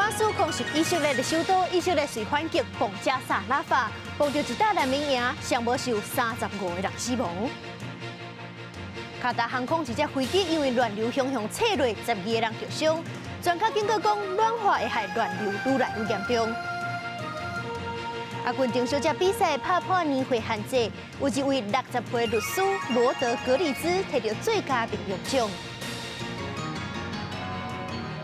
馬斯空襲以色列的首都，以色列隨反擊爆加薩拉法，爆著一搭難民營，上無是有35個人死亡。卡達航空一隻飛機因為亂流向向墜落，12個人著傷。專家警告講，暖化會害亂流愈來愈嚴重。阿根廷小姐比賽拍破年會限制，有一位60歲律師羅德格里茲提著最佳名譽獎。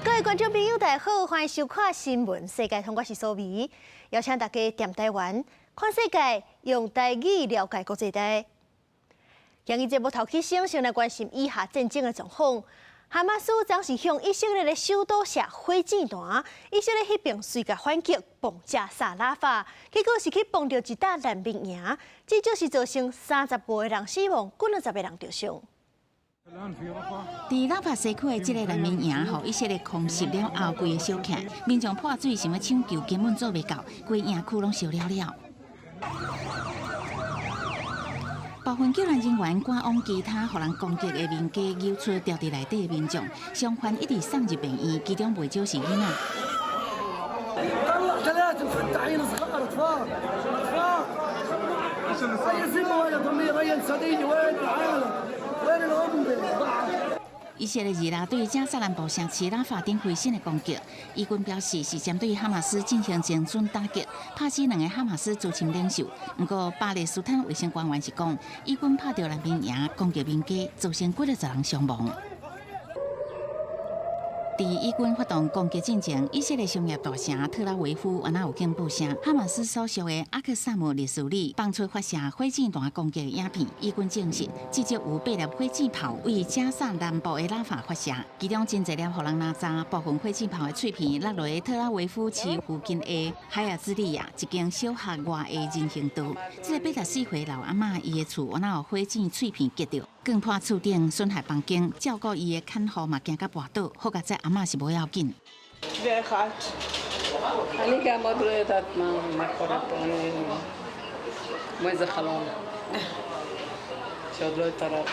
各位觀眾朋友，大家好，歡迎收看新聞世界通，我是蘇眉，邀請大家踮台灣看世界，用台語了解國際大。今日節目頭起先，先來關心以哈戰爭的狀況。哈馬斯昨是向以色列的首都射火箭彈，以色列彼邊隨共反擊，爆加薩拉法，結果是去碰著一搭難民營，至少是造成35個人死亡，幾若十個人著傷。佇拉法西區的這个難民營，予以色列空襲了後，規个燒起來，民眾潑水想欲搶救，根本做袂到，規營區攏燒了了。部分救援人員趕往其他予人攻擊的民家，救出牢佇內底的民眾，傷患一直送入病院，其中袂少是囡仔。以色列二六對加薩南部城市拉法頂飛新的攻擊，以軍表示是針對哈馬斯進行精準打擊，拍死兩个哈馬斯資深領袖。毋過巴勒斯坦衛生官員是講，以軍拍著難民營，攻擊民家，造成幾若十人傷亡。佇以軍發動攻擊進前，以色列商業大城特拉維夫猶有警報聲，哈馬斯所屬的阿克薩姆烈士旅放出發射火箭彈攻擊的影片，以軍證實至少有八粒火箭炮對加薩南部的拉法發射，其中真濟粒予人拿炸，部分火箭炮的碎片落佇特拉維夫市附近的海亞茲利亞一間小學外的人行道。這个84歲老阿嬤，伊的厝猶予火箭碎片擊著，撞破厝頂，損害房間，照顧伊的看護嘛驚甲跋倒，好佳哉阿嬤是無要緊。 אני גם עוד לא יודעת מה קורה פה, אני כמו איזה חלום שעוד לא התעוררתי.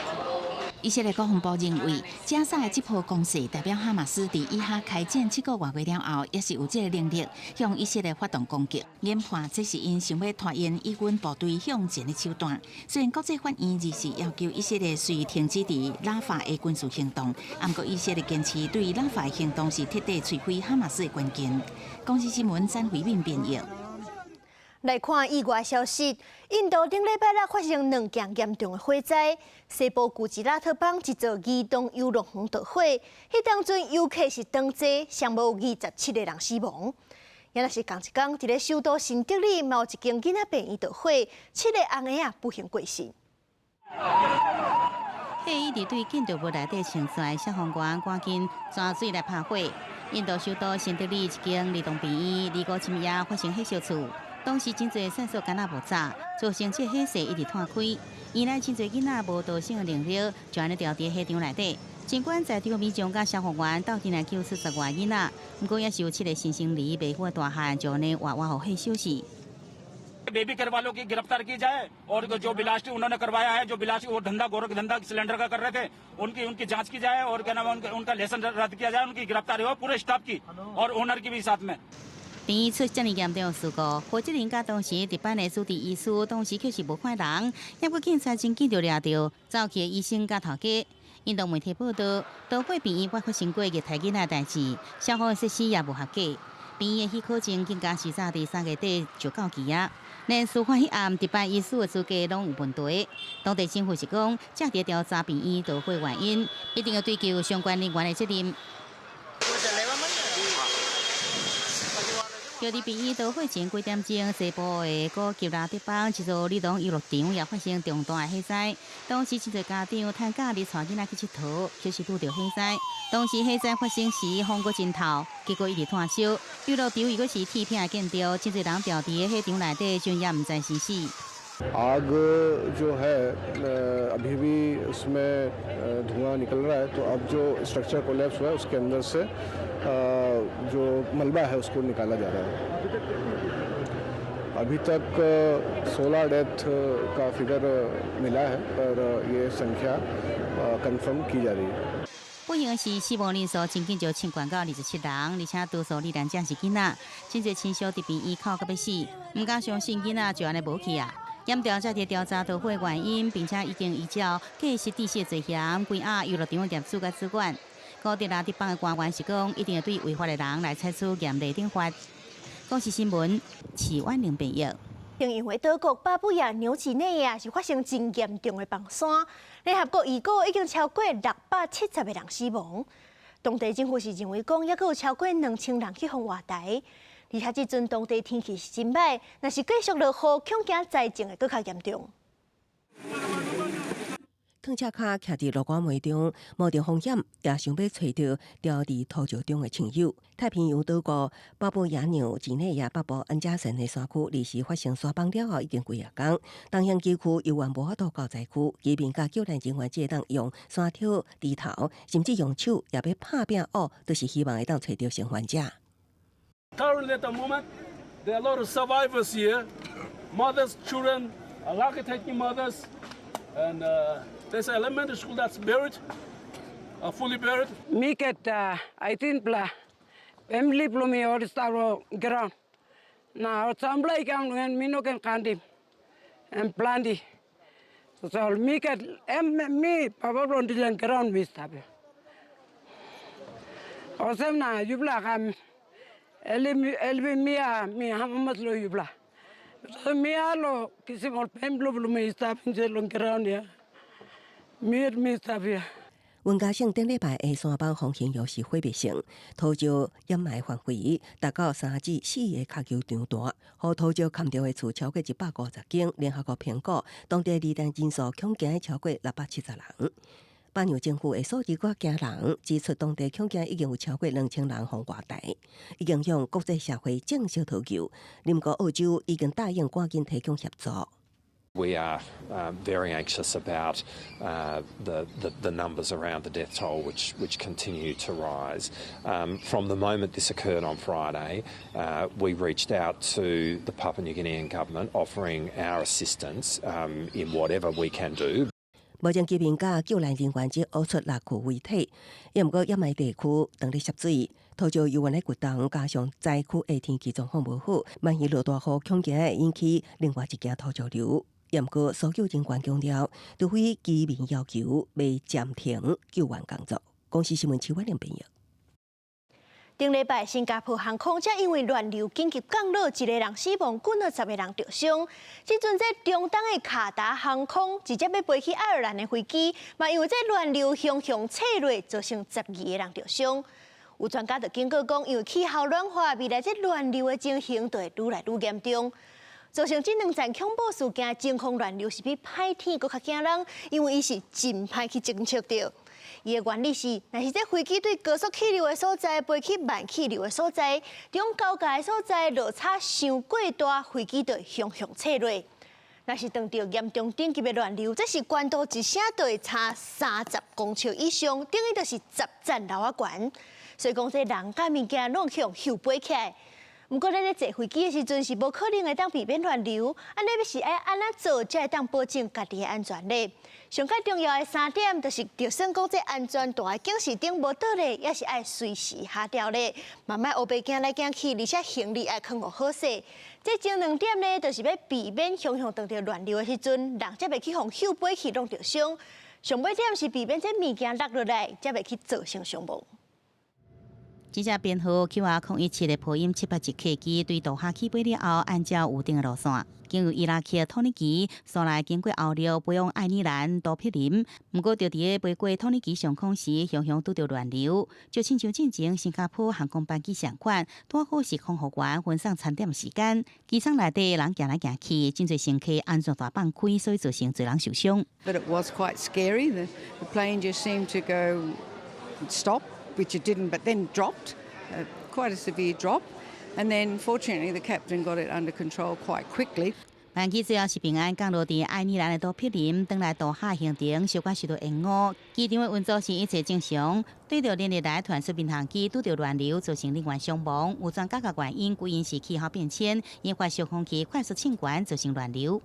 以色列國防部認為，加薩的這波攻勢代表哈馬斯佇以哈開戰7個外月了後，猶是有這个能力向以色列發動攻擊。研判這是𪜶想欲拖延以軍部隊向前的手段。雖然國際法院二四要求以色列隨停止佇拉法的軍事行動，毋過以色列堅持對拉法的行動是徹底摧毀哈馬斯的關鍵。公視新聞詹慧敏編譯。來看意外消息，印度頂禮拜六發生兩件嚴重的火災。西部古吉拉特邦一座兒童遊樂園著火，彼當陣遊客是當濟，上無27個人死亡。也若是仝一工，佇咧首都新德里，嘛有一間囡仔病院著火，七个翁仔不幸過身。火一直對建築物內底衝出來，消防員趕緊鑽水來拍火。印度首都新德里一間兒童病院，25深夜發生火燒厝。當時真濟線索敢若無炸，造成這火勢一直湠開。原來真濟囡仔無逃生的能力，就按呢牢佇火場內底。儘管在場民眾佮消防員鬥陣來救出10外囡仔，毋過猶是有七个新生兒未赴的大漢就按呢活活予火燒死。 Baby care वालों की गिरफ्तार की जाए और जो ब्लास्ट उन्होंने करवाया है, जो ब्लास्ट वो धंधा गोरख धंधा सिलेंडर का कर रहे थे, उनकी उनकी जांच की जाए और क्या नाम उनका लाइसेंस रद्द किया जाए, उनकी गिरफ्तारी हो पूरे स्टाफ की और ओनर की भी साथ में。病院出這爾嚴重的事故，負責人佮當時值班的主治醫師當時確實無看人，猶閣警察真緊就掠著走去的醫生佮頭家。印度媒體報道，導火病院捌發生過虐待囡仔代誌，消防設施也無合格。病院的許可證更加是早佇3月底就到期啊！連事發彼暗值班醫師的資格攏有問題。當地政府是講，正佇調查病院導火原因，一定要追究相關人員的責任。就佇病院導火前幾點鐘，西部的古吉拉德邦一座兒童遊樂場也發生重大的火災。當時真濟家長趁假日帶囡仔去𨑨迌，卻是拄著火災。當時火災發生時，風閣真透，結果一直湠燒。遊樂場又閣是鐵片的建築，真濟人牢佇火場內底，就也毋知生死。 आग जो है अभी भी उसमें धुआं निकल रहा है, तो अब जो स्ट्रक्चर कोलैप्स हुआ है, उसके अंदर से जो मलबा है, उसको निकाला जा रहा है। अभी तक 16 डेथ का फिगर मिला है, पर ये संख्या कंफर्म की जा रही है। 幸是死亡人數真緊就衝懸到27人，而且多數罹難者是囡仔，真濟親屬佇病院哭到欲死，毋敢相信囡仔就按呢無去啊！檢調正佇調查導火原因，並且已經依照過失致死罪嫌關押遊樂場的業主佮主管。古德拉特邦的官員是講，一定會對違法的人來採取嚴厲懲罰。公視新聞，徐婉玲編譯。因為島國巴布亞紐幾內亞是發生真嚴重的崩山，聯合國預估已經超過670個人死亡。當地政府是認為講，猶閣有超過2000人去予活埋。而且這陣當地天氣是真䆀，若是繼續落雨，恐驚災情會閣較嚴重。扛車跤徛佇落雨暝中，冒著風險，也想欲揣著牢佇土石中的親友。太平洋島國巴布亞紐幾內亞北部安加森的山區，二時發生山崩了後，已經幾仔工。東向崎區猶原無法度到災區，居民佮救難人員只會當用山挑豬頭，甚至用手也欲拍拼烏，都是希望會當揣著生還者。 Currently at the moment, there are a lot of survivors here, mothers, children, lactating mothers, and there's an elementary school that's buried, fully buried. Mi ket 18 pla, family plo mi all staro ground. Na samblay kam ngen mi no ken kandi and plandi. So mi ket em mi papa blon dilan ground mi stabe. Osem na yubla kam elbi elbi mia mi hamamat lo yubla. So mi alo kisi mol pemblo blo mi stap inje lo ground ya. mi mi stap ya. 雲嘉省頂禮拜的山崩風險又是毀滅性，土石掩埋範圍達到3至4個跤球場大，予土石崁著的厝超過150間。聯合國評估，當地罹難人數恐驚超過670人。巴紐政府的數字閣驚人，指出當地恐驚已經有超過2000人予活埋，已經向國際社會正式討求。鄰國澳洲已經答應趕緊提供協助。 We are very anxious about the numbers around the death toll, which continue to rise. From the moment this occurred on Friday, we reached out to the Papua New Guinean government offering our assistance in whatever we can do. 無人機民佮救難人員只挖出六具遺體，也毋過掩埋地區當咧涉水，土石猶原咧掘動，加上災區的天氣狀況無好，萬一落大雨，恐驚會引起另外一件土石流。也毋過，搜救人員強調，除非居民要求，袂暫停救援工作。公視新聞邱婉玲編譯。頂禮拜，新加坡航空才因為亂流緊急降落，一個人死亡，幾若十個人著傷。這陣這中東的卡達航空直接欲飛去愛爾蘭的飛機，嘛因為這亂流雄雄墜落，造成12個人著傷。有專家就警告講，因為氣候暖化，未來這亂流的情形就會愈來愈嚴重。造成這兩件恐怖事件，真空亂流是比歹天閣較驚人，因為伊是真歹去偵測著。伊的原理是，若是這飛機對高速氣流的所在飛去慢氣流的所在，這種交界的所在落差傷過大，飛機就會雄雄墜落。若是碰著嚴重等級的亂流，這是懸度一聲就會差30公尺以上，等於就是10層樓仔懸。所以講，這人佮物件攏予搝飛起來。毋過，咱咧坐飛機的時陣是無可能會當避免亂流，按呢欲是愛按怎做，才會當保證家己的安全咧？上較重要的三點，就是就算講這安全帶的警示燈無倒咧，也是愛隨時下掉咧，嘛莫烏白行來行去，而且行李愛囥予好勢。這前兩點呢，就是欲避免雄雄碰著亂流的時陣，人才袂去予搝飛去弄著傷。上尾點是避免這物件落落來，才袂去造成傷亡。這架編號 QR 017的波音787客機對杜哈起飛了後，按照預定的路線，經由伊拉克、土耳其，紲來經過歐陸飛往愛爾蘭都柏林。毋過，就佇咧飛過土耳其上空時，雄雄拄著亂流，就親像進前新加坡航空班機相款，拄好是空服員分送餐點時間，機艙內底人行來行去，真濟乘客安全帶放開，所以造成濟人受傷。 But it was quite scary. The plane just seemed to go stop, which it didn't, but then dropped, quite a severe drop. And then fortunately the captain got it under control quite quickly. 班機最後是平安降落佇愛爾蘭的都柏林，轉來杜哈行程小可受到延誤。機場的運作是一切正常。對著連日來傳出民航機拄著亂流，造成人員傷亡。有專家共原因歸因是氣候變遷，引發小空氣快速衝懸，造成亂流。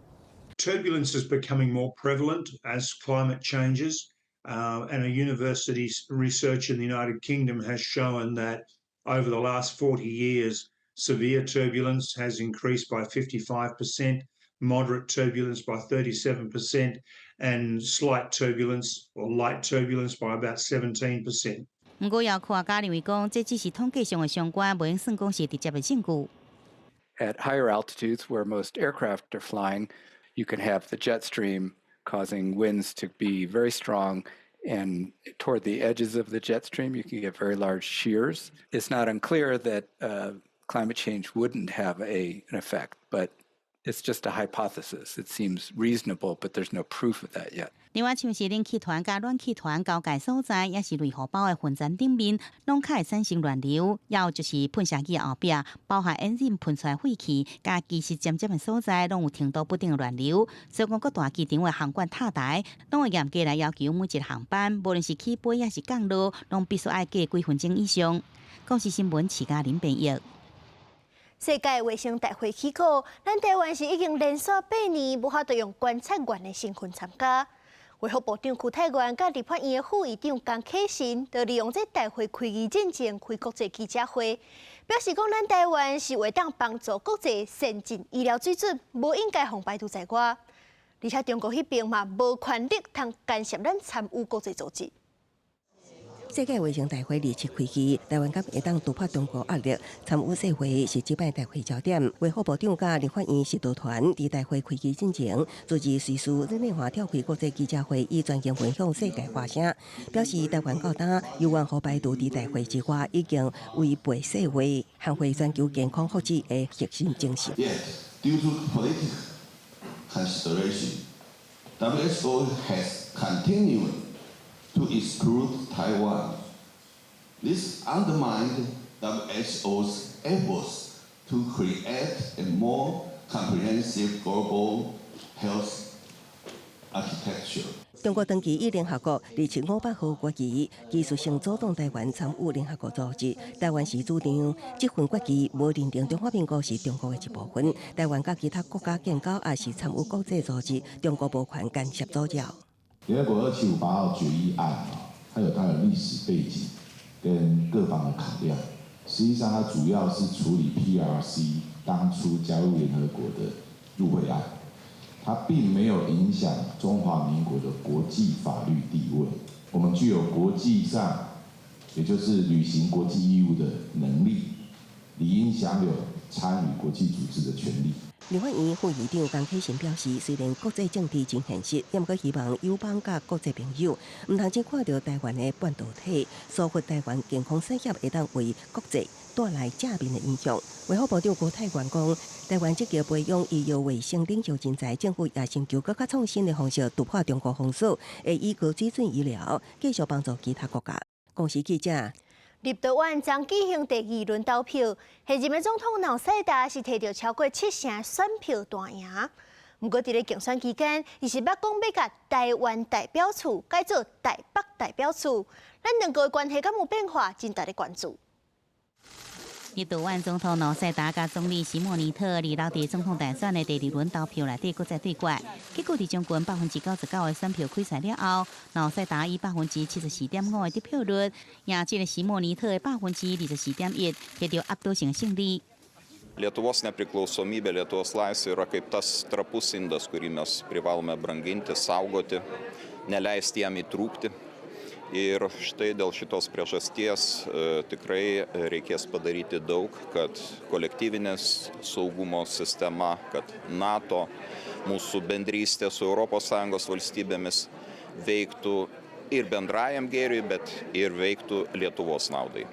Turbulence is becoming more prevalent as climate changes. And a university research in the United Kingdom has shown that over the last 40 years, severe turbulence has increased by 55%, moderate turbulence by 37%, and slight turbulence or light turbulence by about 17%. 毋過，有科學家認為講，這只是統計上的相關，袂用算講是直接的證據。 At higher altitudes, where most aircraft are flying, you can have the jet stream causing winds to be very strong, and toward the edges of the jet stream, you can get very large shears. It's not unclear that climate change wouldn't have an effect, but it's just a hypothesis. It seems reasonable, but there's no proof of that yet. 另外，像是冷氣團佮暖氣團交界所在，抑是雷雨胞的雲層頂面，攏較會產生亂流。抑有就是噴射機後壁，包含引擎噴出來廢氣，佮機室尖尖的所在，攏有程度不等的亂流。所以講，各大機場的航管塔台，攏會嚴格來要求每一個航班，無論是起飛抑是降落，攏必須愛隔幾分鐘以上。公視新聞，徐嘉玲編譯。世界衛生大會許可，咱台灣是已經連續8年無法度用觀察員的身份參加。衛福部長邱泰源佮立法院的副議長江啟臣，就利用這大會開議進前開國際記者會，表示講咱台灣是會當幫助國際先進醫療水準，無應該予排除在外。而且中國彼邊嘛無權力通干涉咱參與國際組織。世界衛生大會二七開議，台灣敢會當突破中國壓力參與世會是這擺大會焦點。衛福部長佮立法院實導團佇大會開議進前，主持瑞士日內瓦召開國際記者會，以全英文向世界發聲，表示台灣到今猶原予排除佇大會之外，已經違背世衛捍衛全球健康福祉的核心精神。 Yet, due to political consideration, WHO has continued to exclude Taiwan. This undermined WHO's efforts to create a more comprehensive global health architecture. 中國長期以聯合國2758號決議技術性阻擋台灣參與聯合國組織。台灣是主張這份決議無認定中華民國是中國的一部分。台灣佮其他國家建交抑是參與國際組織，中國無權干涉阻撓。聯合國2758號決議案啊，它有它的歷史背景跟各方的考量。實際上，它主要是處理 PRC 當初加入聯合國的入會案，它並沒有影響中華民國的國際法律地位。我們具有國際上，也就是履行國際義務的能力，理應享有參與國際組織的權利。立法院副議長江啟臣表示，雖然國際政治真現實，毋過希望友邦佮國際朋友，毋通只看著台灣的半導體，疏忽台灣健康產業會當為國際帶來正面的影響。衛福部長邱泰源講，台灣積極培養醫藥衛生領袖人才，政府也尋求閣較創新的方式突破中國封鎖，會以高水準醫療繼續幫助其他國家。公視記者。立陶宛將舉行第二輪投票，現任的總統瑙塞達是提著超過七成選票大贏。毋過，佇咧競選期間，伊是捌講欲共台灣代表處改做台北代表處，咱兩國的關係敢有變化，真值得關注。立陶宛總統瑙塞達佮總理史莫尼特二六佇總統大選的第二輪投票內底閣再對決，結果佇將近99%的選票開出了後，瑙塞達以74.5%的得票率，贏這个史莫尼特的24.1%，摕著壓倒性勝利。 Lietuvos nepriklausomybė, Lietuvos laisvė yra kaip tas trapus indas, kurį mes privalome branginti, saugoti, neleisti jam įtrūkti. Ir štai dėl šitos priežasties tikrai reikės padaryti daug, kad kolektyvinės saugumo sistema, kad NATO, mūsų bendrystė su ES valstybėmis veiktų ir bendrajam gėriui, bet ir veiktų Lietuvos naudai.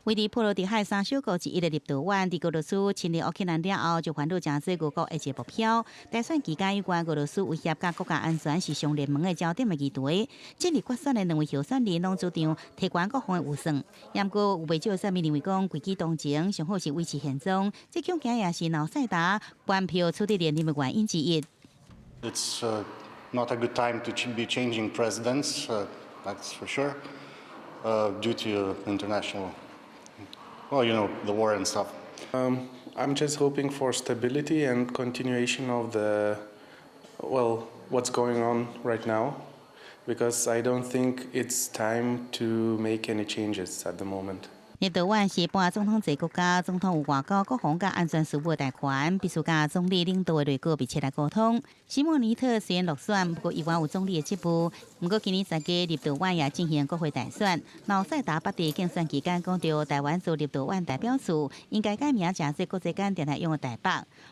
位佇波羅的海三小國之一的立陶宛，佇俄羅斯侵略烏克蘭了後，就煩惱成做俄國的一個目標。大選期間，有關俄羅斯威脅佮國家安全是上熱門的焦點的議題。進入決選的兩位候選人攏主張提懸國防的預算，毋過有袂少選民認為講，危機當前上好是維持現狀。這恐驚也是瑙塞達懸票取得連任的原因之一。 It's not a good time to be changing presidents, that's for sure, due to international, well, the war and stuff. I'm just hoping for stability and continuation of the, well, what's going on right now. Because I don't think it's time to make any changes at the moment. 立陶宛是半總統制國家，總統有外交、國防佮安全事務大權，必須佮總理領導的內閣密切來溝通。史莫尼特雖然落選，不過依然有總理的職務。毋過今年10月，立陶宛也進行國會大選。瑙塞達捌佇競選期間講著，台灣駐立陶宛代表處應該改名成做國際間定定用的台北。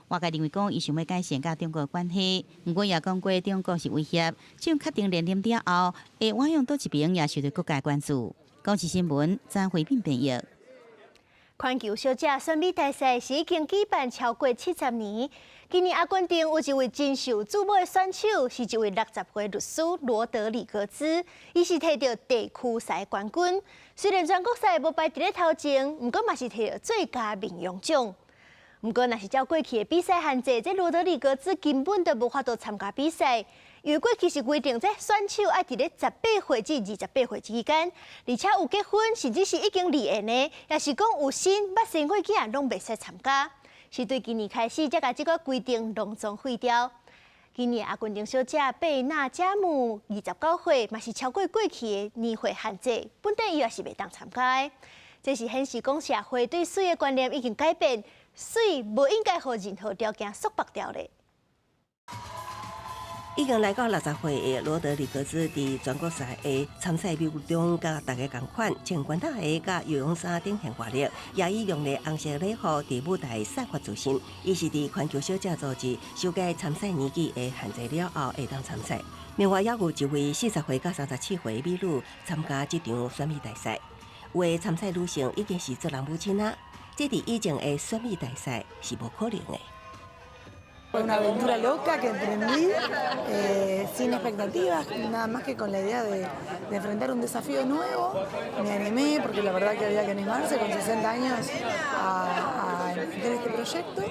外界認為講，伊想欲改善佮中國的關係，毋過也講過中國是威脅。這確定連任了後，會倚向佗一邊，也受著各界關注。公視新聞張惠敏編譯。環球小姐選美大賽是已經舉辦超過70年。今年阿根廷有一位真受矚目的選手，是一位60歲律師羅德里格茲，伊是提著地區賽冠軍。雖然全國賽無排佇咧頭前，毋過嘛是提著最佳面容獎。毋過，若是照過去的比賽限制，這羅德里格茲根本就無法度參加比賽。因為過去是規定，這選手愛佇咧18歲至28歲之間，而且有結婚，甚至是已經離婚的，抑是講有生捌生過囝，攏袂使參加。是對今年開始，才共這個規定攏總廢掉。今年阿根廷小姐貝納加姆29歲，嘛是超過過去的年歲限制，本底伊也是袂當參加的。這是顯示講社會對媠的觀念已經改變，媠無應該予任何條件束縛著咧。已經來到60歲的羅德里格茲，佇全國賽的參賽隊伍中，佮大家仝款，穿軍大鞋佮游泳衫展現活力，也以亮麗紅色禮服佇舞台散發自信。伊是佇環球小姐組織修改參賽年紀的限制了後，會當參賽。另外，也有一位40歲到37歲的美女參加這場選美大賽。有的參賽女性已經是做人母親啊，這佇以前的選美大賽是無可能的。 Fue una aventura loca que emprendí sin expectativas, nada más que con la idea de enfrentar un desafío nuevo. Me animé porque la verdad que había que animarse con 60 años a emprender este proyecto.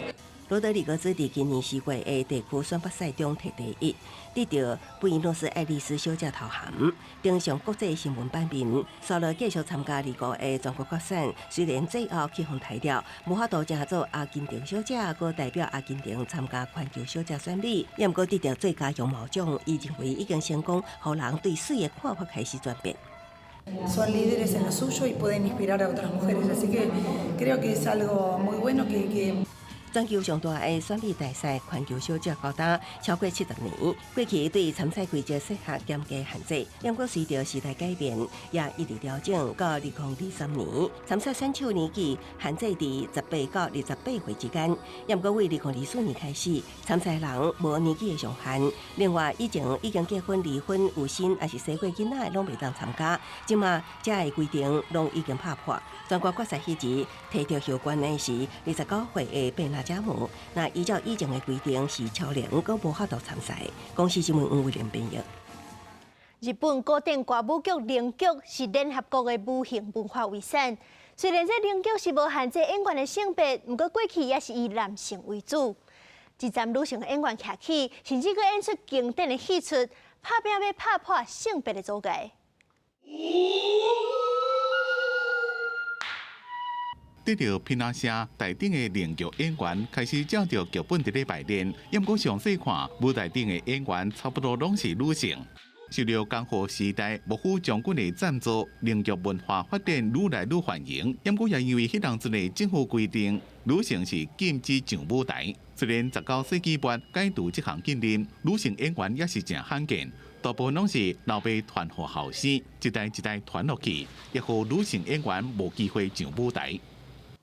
羅德里格茲佇今年4月的地區選拔賽中提第一，得著布宜諾斯艾利斯小姐頭銜，登上國際新聞版面。紲落繼續參加2月的全國決選，雖然最後去予汰掉，無法度成做阿根廷小姐，閣代表阿根廷參加環球小姐選美，也毋過得著最佳容貌獎。伊認為已經成功，予人對媠的看法開始轉變。 Son líderes en lo suyo y pueden inspirar a otras mujeres, así que creo que es algo muy bueno que 全球上大的選美大賽環球小姐高達超過70年，過去對參賽規則設下嚴格限制，不過隨著時代改變，也一直調整到2023年，參賽選手年紀限制佇18到28歲之間。也毋過為2024年開始，參賽人無年紀的上限。另外，以前已經結婚、離婚、有生抑是生過囡仔的攏袂當參加。這馬這个規定攏已經拍破。全國決賽彼時提著後冠的是29歲的貝納加姆，那依照以前的規定是超齡，閣無法度參賽。公視新聞黃偉玲編譯。日本古典歌舞劇能劇是聯合國的無形文化遺產。雖然這能劇是無限制演員的性別，毋過過去也是以男性為主。一站女性演員徛起，甚至閣演出經典的戲出，拍拚欲拍破性別的阻礙。得著片仔聲，台頂的能劇演員開始照著劇本佇咧排練。毋過詳細看，舞台頂的演員差不多攏是女性。受著江戶時代幕府將軍的贊助，能劇文化發展愈來愈繁榮。毋過也因為彼當陣的政府規定，女性是禁止上舞台。雖然19世紀末解除這項禁令，女性演員也是誠罕見，大部分攏是老爸傳予後生，一代一代傳落去，也予女性演員無機會上舞台。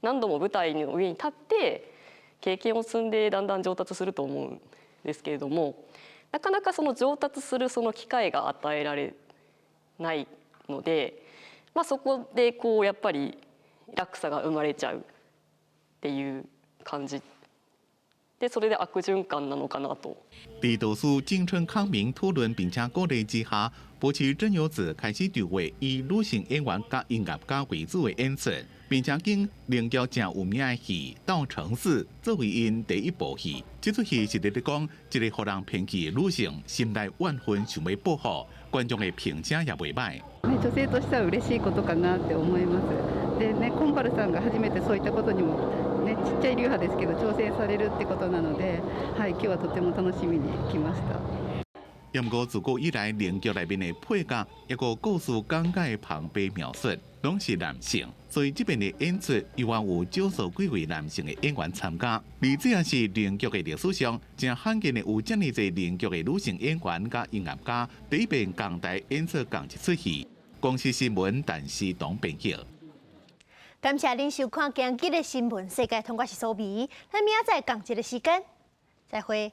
何度も舞台の上に立って経験を積んでだんだん上達すると思うんですけれども、なかなかその上達するその機会が与えられないので、まあ、そこでこうやっぱり落差が生まれちゃうっていう感じで、それで悪循環なのかなと。佇導師井村康明討論並且鼓勵之下，保持真由子開始籌劃以女性演員佮音樂家為主的演出，並且揀能劇誠有名的戲《稻城寺》作為𪜶第一部戲。這齣戲是佇咧講一個予人偏棄的女性，心內怨恨想欲報復，觀眾的評價也袂䆀。女性としては嬉しいことかなって思います。でね、今原さんが初めてそういったことにもね、ちっちゃい流派ですけど挑戦されるってことなので、はい、今日はとても楽しみに来ました。毋過自古以來，靈劇內面的配角，抑閣故事講解的旁白描述，攏是男性，所以這遍的演出猶原有少數幾位男性的演員參加。而這也是靈劇的歷史上，誠罕見的有遮爾濟靈劇的女性演員佮音樂家第一遍仝台演出仝一齣戲。公視新聞，陳思東編譯。感謝恁收看今日的新聞世界，通過是蘇美，咱明仔載仝一个時間，再會。